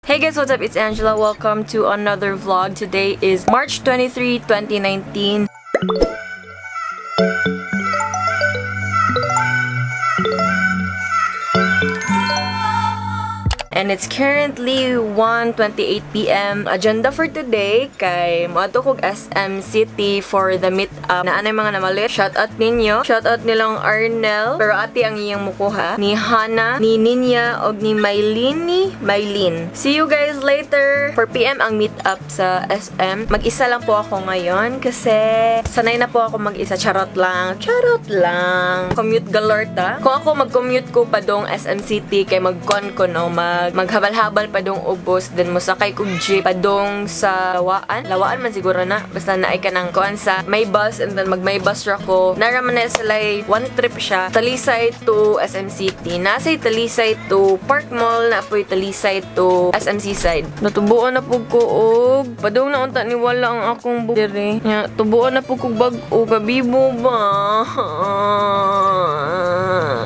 Hey guys, what's up? It's Angela. Welcome to another vlog. Today is March 23, 2019. And it's currently 1:28 p.m. Agenda for today kay moadto kog SM City for the meet-up. Naa nay mga namalit. Shout out ninyo. Shout out nilang Arnel, pero ate ang iyang mukuha. Ni Hana, ni Ninya, og ni Mylene. Mylene. See you guys later. 4 p.m. ang meet-up sa SM. Mag-isa lang po ako ngayon kasi sanay na po ako mag-isa. Charot lang. Charot lang. Commute galore ta. Kung ako mag-commute ko pa dong SM City kay mag-con ko no, maghabal-habal pa dong ubos, then mosakay kog jeep padong sa Lawaan. Lawaan man siguro na. Basta naay ka ng kuan sa may bus and then mag may bus ra ko. Nara man na sila one trip siya. Talisay to SM City. Nasa Talisay to Park Mall, na po'y Talisay to SM Seaside. Natubuan na pug ko og padong na unta ni wala ang akong buk diri. Nya tubuan na pug kog bag-o gabibo ba.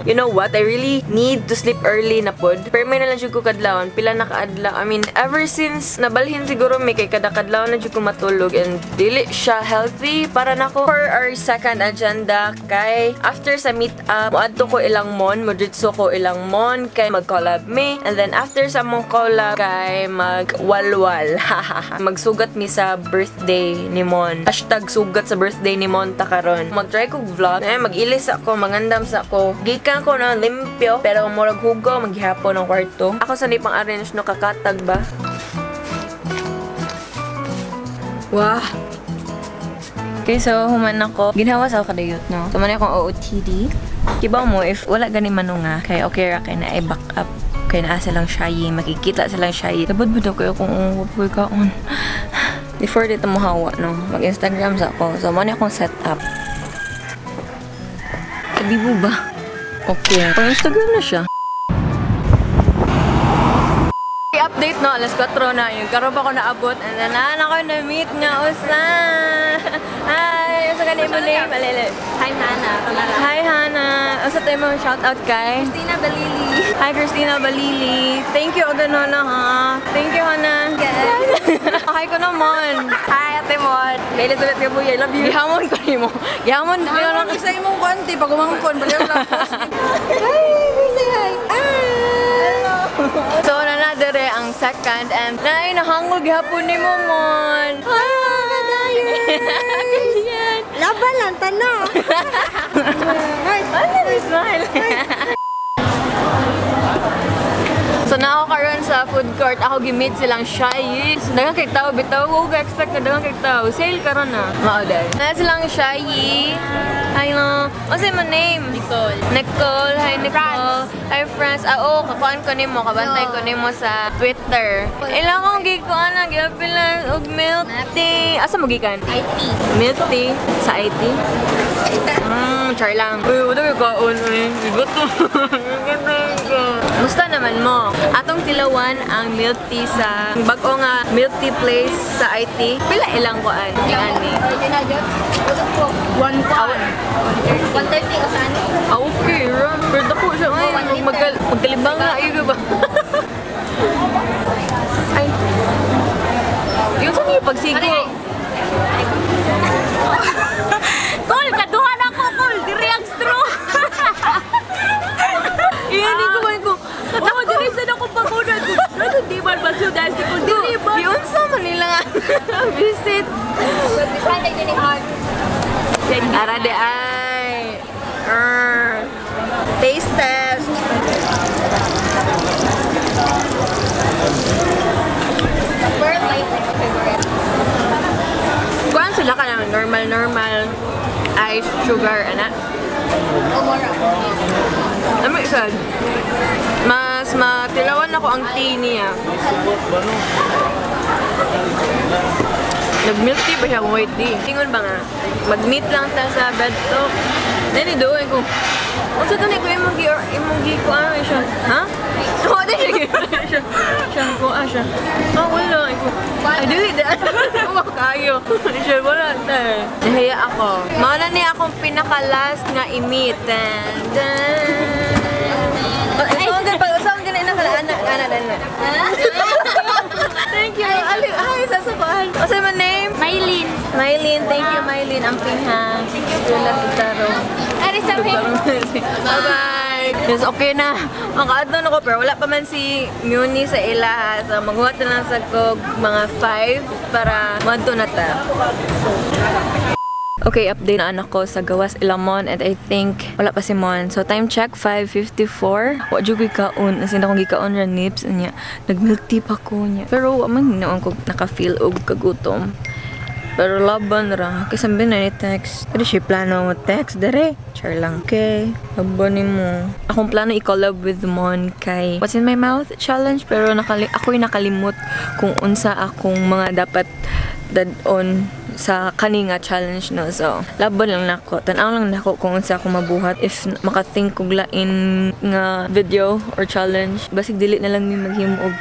You know what? I really need to sleep early na pod. Pero may na lang jud ko kadlawon. Pila na kaadlaw. I mean, ever since nabalhin siguro may kay kada kadlawon na jud ko matulog and dili siya healthy para nako. For our second agenda kay after sa meet up, moadto ko ilang mon, modritso ko ilang mon kay mag-collab me. And then after sa mong collab kay magwalwal. Magsugat mi sa birthday ni Mon. Hashtag sugat sa birthday ni Mon ta karon. Mag-try kog vlog. Eh, mag-ilis ako, mangandam sa ako. Gikan ko na limpyo pero murag hugaw maghihapon ng kwarto. Ako sa pang arrange no kakatag ba. Wah. Okay, so human ako. Ginhawa sa ako kadayot no. So man akong OOTD. Kibaw mo if wala gani manunga kay okay ra kay na ay back up. Kay naa silang shy, makikita silang shy. Labod ba daw kayo kung wapoy kaon. Before dito mo hawa no, mag-Instagram sa ako. So man akong set up. Kabibo ba? Okay. Pang Instagram na siya. Update no, alas 4 na. Yung karon pa ko naabot. And then, na ako na-meet nga usa. Hi! Usa ka name name? Alele. Hi, Hana. Hi, Hana. Usa tayo mo shout out kay? Christina Balili. Hi, Christina Balili. Thank you, agad Hana, ha? Thank you, Hana. Yes. Hi ko naman. Hi, Ate Mon. May Elizabeth Gabuya, I love you. Gihamon ko nimo. Gihamon. Gihamon ko sa imong konti. Pag umangkon, baliw lang. Hi! Say hi. Hello. So, na dere ang second and naay nahangol gihapon nimo Mon. Hi mga kadayers! Laban lang tana. Ano ni smile? So na ako karon sa food court, ako gi-meet silang shy. Daghang kay tao bitaw, ko expect na daghang kay tao. Sale karon na. Mao day. Na silang shy. Hi no. What's your name? Nicole. Nicole. Hi Nicole. France. Hi France. Ah, oh, kakuan ko nimo, kabantay ko nimo sa Twitter. Ilang akong gikuan na giapilan og milk tea. Asa mo gikan? IT. Milk tea sa IT. Char lang. Uy, wala ko kaon uy. Gutom. Musta naman mo? Atong tilawan ang milk tea sa bag-o nga milk tea place sa IT. Pila ilang kuan? Ani. Original jud. 1.1. 130 ka sa ano? Ah, okay ra. Pero dako siya ay magkalibang nga ayo ba? Ay. Yung sa niyo pagsigo. Kol, kaduha na ko, Kol. Diri ang straw. Iyan ko man ko. Oo, diri sa ako paguna. Ano di man basudas ko diri ba? Giunsa man nila nga visit. Ara de ay. Taste test. Kuan sila ka naman normal ice sugar ana. Ano isa? Mas matilawan ako ang tea niya. Nag-milk tea ba siya kung white tea? Tingon ba nga? Mag-meet lang ta sa bed talk. Then doon ko. Unsa to ni ko imong gi ko ano siya? Ha? Oo, di siya. Siya ko ah siya. Ah wala ko. Ay dili di. Wa kayo. Siya wala ta. Nahiya ako. Mao na ni akong pinaka last nga i-meet. Dun, dun. Ay, so ang pag usang ganun na ana ana ana. amping ha. Thank you. Good luck tarong. Ari sa Bye-bye! Yes, okay na. Makaadto na ko pero wala pa man si Muni sa ila ha. So maghuwat na lang sa kog mga 5 para madto na ta. Okay, update na anak ko sa gawas ilamon and I think wala pa si Mon. So time check, 5:54. Wa jud ko'y kaon. As in akong gikaon ra nips niya. Nag-milk tea pa ko niya. Pero wa man hinoon ko naka-feel og kagutom. Pero laban ra. Kasi sabi na ni text. Pero siya plano mo text dere. Char lang. Okay. Laban ni mo. Akong plano i-collab with Mon kay What's in My Mouth challenge. Pero ako'y nakalimot kung unsa akong mga dapat dad-on sa kani nga challenge, no. So, laban lang nako. Tan-aw lang nako kung unsa akong mabuhat if makathink kog lain nga video or challenge. Basig dili na lang mi maghimo og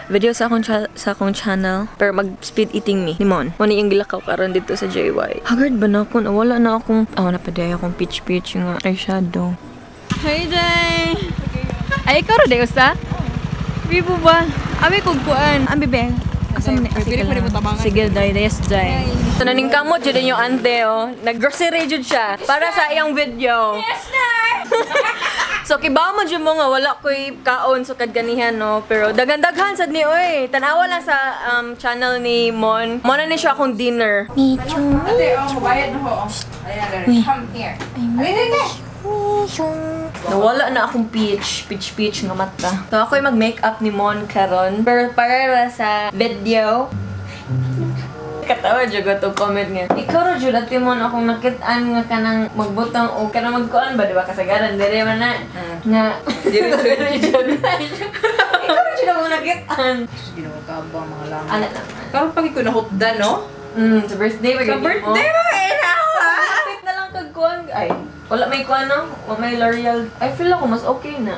video sa akong channel. Pero mag speed eating mi ni Mon. Mo ni yung gilakaw karon dito sa JY. Haggard ba na ako? Wala na akong napaday akong peach peach nga eyeshadow. Hi Jay. Ay ikaw ra day usa? Bibo ba? Abi kog kuan. Ang bebe. Asa man ni? Sige, day, yes, day. So, naningkamot jud yung ante, oh. Nag-grocery jud siya para sa iyang video. Yes, na! So, kibaw mo jud mo nga wala ko'y kaon so kadganihan, no? Pero daghan-daghan sad ni, oy. Tanawa lang sa channel ni Mon. Mo na ni siya akong dinner. Ate, oh, bayad na ho. Ayan, come here. Nawala na akong peach nga mata. So, ako'y mag-makeup ni Mon karon. Pero para sa video, katawa jud ko to comment nga. Ikaw ra jud ate Mon akong nakit-an nga kanang magbutang o kanang magkuan ba, di ba kasagaran dire man na nga dire jud. Ikaw ra jud akong nakit-an. Ginawa ka ba mga lang? Ana naman. Karon pag ikaw nahutdan, no? Sa birthday ba Sa birthday ba eh na! Kapit na lang kag kuan. Ay, wala may kuan, no? Wala may L'Oreal. I feel ako mas okay na.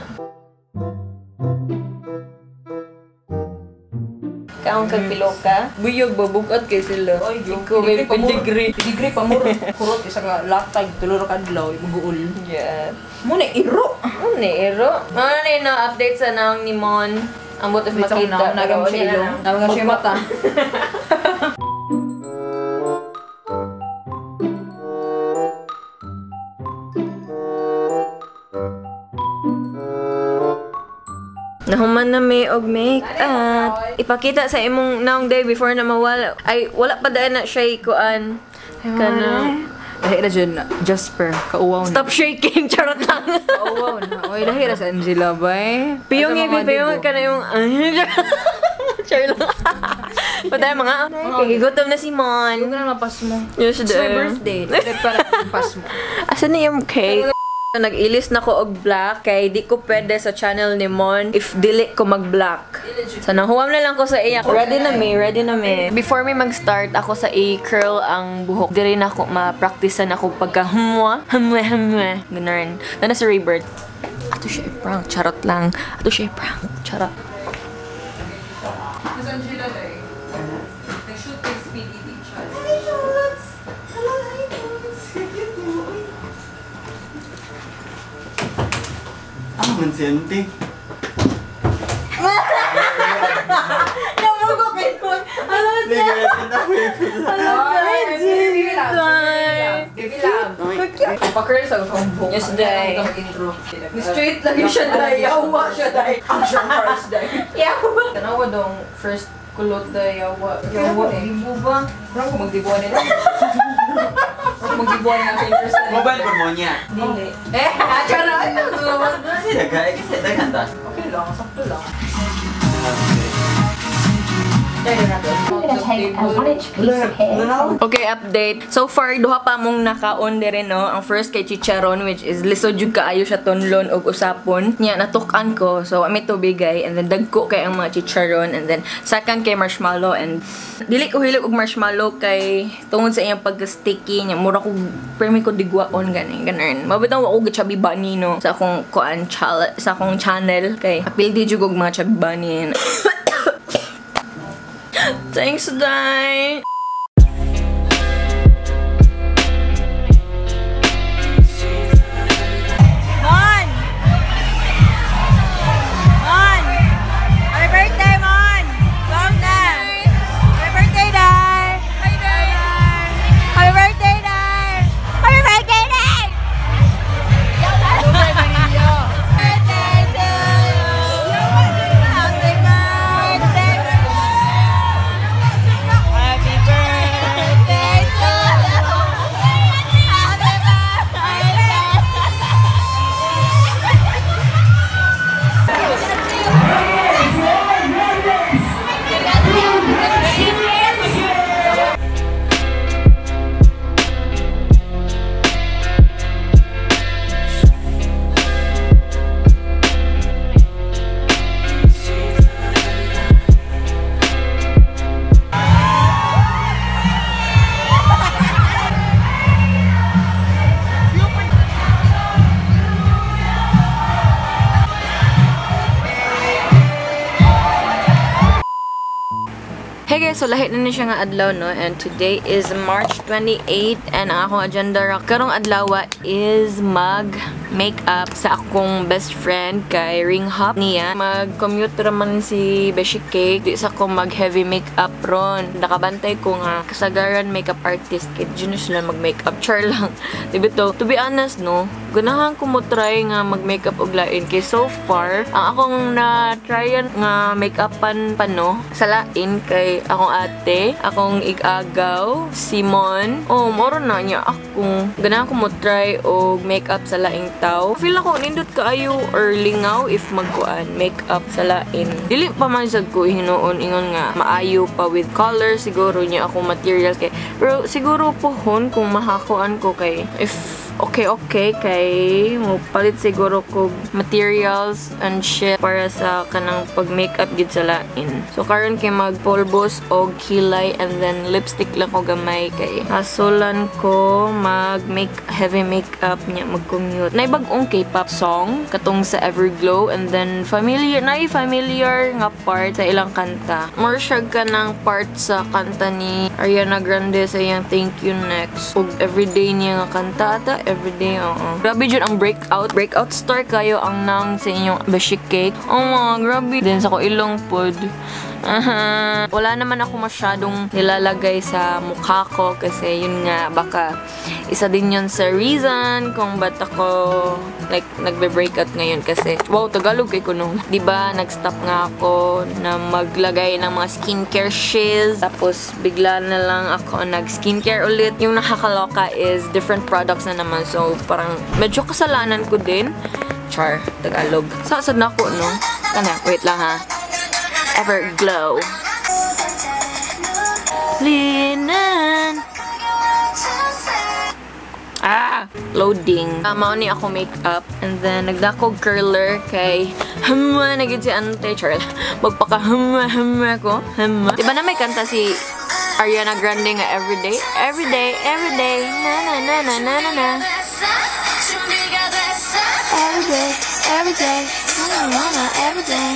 Kaon kag piloka. Buyog ba bukat kay sila. Oy, Ikaw may pedigree. Pedigree pa mo. Kurot isa ka latag tulo ra ka adlaw maguol. Yeah. Mo na iro. Ano ni ero? Ano na yung update sa naong ni Mon? Ang buot if makita. Nagam siya ilong. Nagam siya mata. Nahuman na may og makeup. Ipakita sa imong naong day before na mawala. Ay, wala pa dahil na siya ikuan. Kana. Lahi ra jud Jasper, kauwaw na. Stop shaking, charot lang. Kauwaw na. Oy, lahi ra sa Angela bay. Piyong eh, piyong ka na yung... Char lang. Patay mga... Okay, gutom na si Mon. Yung na mapas mo. Yes, It's my birthday. Para mapas mo. Asa na yung cake? Nag-ilis na ko og black kay di ko pwede sa channel ni Mon if dili ko mag-black. So nahuwam na lang ko sa iya. Ready na mi, ready na mi. Before mi mag-start ako sa i-curl ang buhok. Diri na ako ma-practicean ako pagka humwa, humwa, humwa. Ganun. Nana si Rebirth. Ato siya i-prank, charot lang. Ato siya i-prank, charot. Nag-shoot kay speed eating challenge. Ah, mansente. Namugo kay Mon. Ano siya? Pa-curl sa akong buhok. Yes, day. Straight lagi siya, day. Yawa siya, day. Action first, day. Yawa. Tanawa dong first kulot, day. Yawa. Yawa. Dibo ba? Parang kung magdibuan nila. Parang magdibuan nila sa first. Mobile po mo niya. Dili. Eh, charot! Kasi dagay, kasi daghan ta. Okay lang, sakto lang. I'm gonna take a 1-inch piece of hair. Okay, update. So far, duha pa mong nakaon dire, no? Ang first kay chicharon, which is lisod jud kaayo siya tunlon og usapon. Nya natuk-an ko. So, ami tubigay and then dagko kay ang mga chicharon and then second kay marshmallow and dili ko hilig og marshmallow kay tungod sa iyang pagka-sticky niya. Mura ko permi ko digwaon gani ganun. Mabitang wa ko chubby bunny, no, sa akong kuan sa akong channel kay apil di jud og mga chubby bunny. Thanks, Dai. Mon! Mon! Happy birthday, Mon! Long na! Happy birthday, Dai! Hi, Dai! Happy birthday, Dai! Hey guys, so lahi na ni siya nga adlaw, no? And today is March 28 and ang akong agenda ra karong adlaw is mag makeup sa akong best friend kay Ring Hop niya. Mag-commute ra man si Beshi Cake. Di sa ko mag heavy makeup ron. Nakabantay ko nga kasagaran makeup artist kay di na sila mag makeup. Char lang. Di ba to? To be honest, no, ganahan ko mo try nga mag makeup og lain kay so far ang akong na-tryan nga makeupan pa, no, sa lain kay akong ate, akong igagaw, Simon. Oh, moro na niya ako. Ganahan ko mo try og makeup sa laing tao. Feel ako nindot kaayo or lingaw if magkuan makeup sa lain. Dili pa man sad ko hinuon ingon nga maayo pa with color siguro niya akong materials kay. Pero siguro pohon kung mahakuan ko kay if okay kay mo palit siguro ko materials and shit para sa kanang pag makeup gid sa lain. So karon kay magpulbos og kilay and then lipstick lang ko gamay kay hasulan ko mag make heavy makeup niya mag-commute. Nay bag-ong K-pop song katong sa Everglow and then familiar nay familiar nga part sa ilang kanta. More siya kanang part sa kanta ni Ariana Grande sa iyang Thank You Next. Og everyday niya nga kanta ata. Everyday, oo. Grabe dyan ang breakout. Breakout star kayo ang nang sa inyong Beshi Cake. Oh mga, grabe. Then sa ko ilong pod. Wala naman ako masyadong nilalagay sa mukha ko kasi yun nga, baka isa din yun sa reason kung ba't ako like nagbe-breakout ngayon kasi wow, Tagalog kay ko nung. Diba, nag-stop nga ako na maglagay ng mga skincare shiz. Tapos bigla na lang ako nag-skincare ulit. Yung nakakaloka is different products na naman. So parang medyo kasalanan ko din. Char, Tagalog. Sasad na ako, no? Kana, wait lang ha. Everglow. Linen. Ah! Loading. Mao ni ako makeup. And then, nagdako curler kay humma na gid si ante. Char. Magpaka humma humma ko. Humma. Diba na may kanta si Ariana Grande nga everyday? Everyday, everyday. Na na na na na na na. Everyday, everyday. Na na na na, everyday.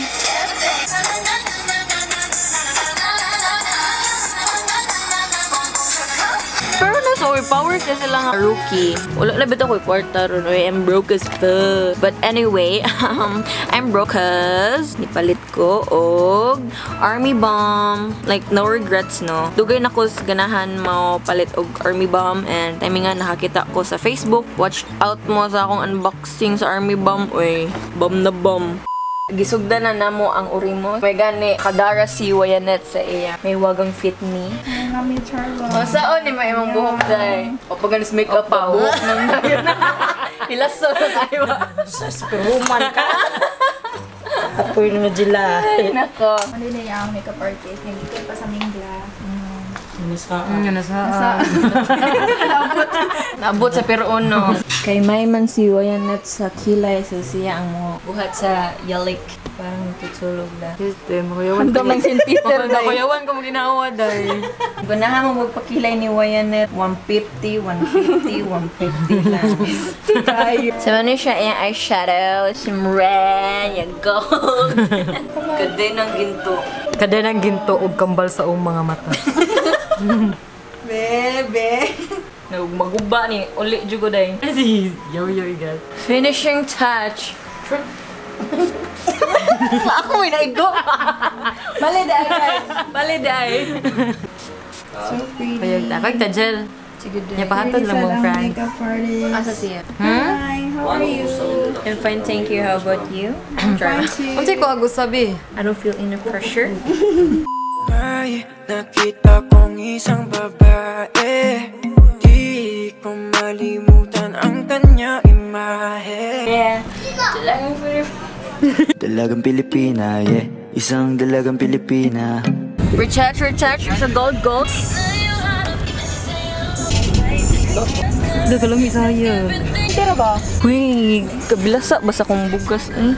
Pero nasa power kasi lang rookie. Wala na bitaw ko kwarta ron. Oy, I'm broke as fuck. But anyway, I'm broke cause nipalit ko og Army Bomb. Like, no regrets, no? Dugay na ko ganahan mo palit og Army Bomb and timing nga nakakita ko sa Facebook. Watch out mo sa akong unboxing sa Army Bomb. Oy, bomb na bomb. Gisugdan na namo ang uri mo. May gani, kadara si Wayanet sa iya. May wagang fit me. Mami Charlo. O, saan ni may imong buhok day? O, pag ganis make-up pa, buhok nang dayon. Hilaso na tayo. Sa ka. Apoy na jila. Ay, nako. Ano na yung makeup artist? Nagigil pa sa Mingla. Naabot sa pero uno. Kay may man si Wayanet sa kilay sa siya ang mo buhat sa yalik. Parang tutulog na. Este, makayawan ko. Hanggang St. Peter day. Makayawan ko maginawa day. Ganahan mo magpakilay ni Wayanet. 150, 150, 150 lang. So ano siya yung eyeshadow, some red, yung gold. Kadenang ginto. Kadenang ginto og kambal sa ong mga mata. Bebe. Maguba ni, uli jugo day. Kasi yo yo guys. Finishing touch. Ako may naigo. Mali day. Mali day. So pretty. Payag ta. Pag gel. Sige day. Nya pahatod lang mong friends. Makeup artist. Asa siya? Hi, how are you? I'm fine, thank you. How about you? Fine too. Unsay ko agusabi? I don't feel any pressure. May nakita kong isang babae. Di ko malimutan ang kanya imahe. Yeah. Dalagang Pilipina, yeah. Isang dalagang Pilipina. Retouch, retouch sa gold, gold. Dakalami saya. Tira ba? Uy, kabilasa basta kong bugas eh.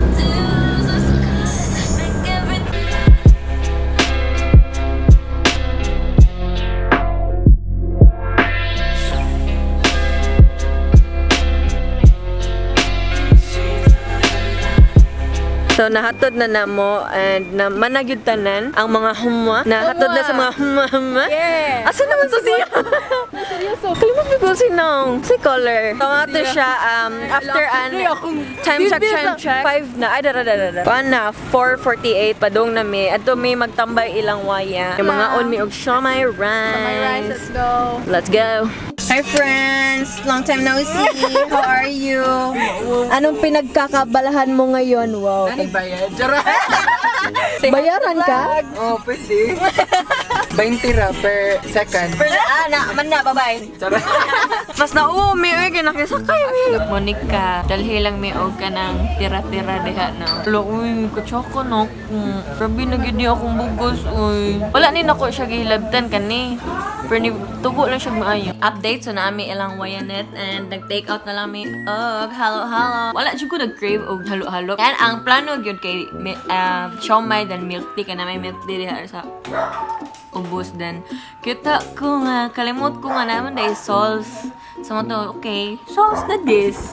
So nahatod na namo and na managyud tanan ang mga humwa. Nahatod na sa mga humwa humwa. Yeah. Asa naman to siya? Seryoso. Kalimot ko si Nong. Si color. So mga to siya after an time check, time check. 5 na. Ay, dara, dara, dara. Kuan na, 4:48. Padong na mi. Adto mi magtambay ilang waya. Yung mga on mi og siomai rice. My rice, let's go. Let's go. Hi friends! Long time no see. How are you? Anong pinagkakabalahan mo ngayon? Wow. Ano bayad? Charot! Bayaran ka? Oh, pwede. 20 ra per second. Ah, na, man na, bye-bye. Charot. Mas nauo mi oy kay nakisakay mi. Monica, dalhi lang mi og kanang tira-tira diha na. Lo uy, kutsoko no. Grabe na gid niya akong bugos uy. Wala ni nako siya gihilabtan kani. Pero ni tubo lang siya maayo. Update so naami ilang wayanet and nag-take out na lang mi og halo-halo. Wala jud ko nag-crave og halo-halo. Yan ang plano gyud kay siomai then milk tea kana may milk tea diha sa ubos then kita ko nga kalimot ko nga naman dahil sauce so mo to okay sauce na this.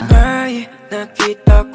May nakita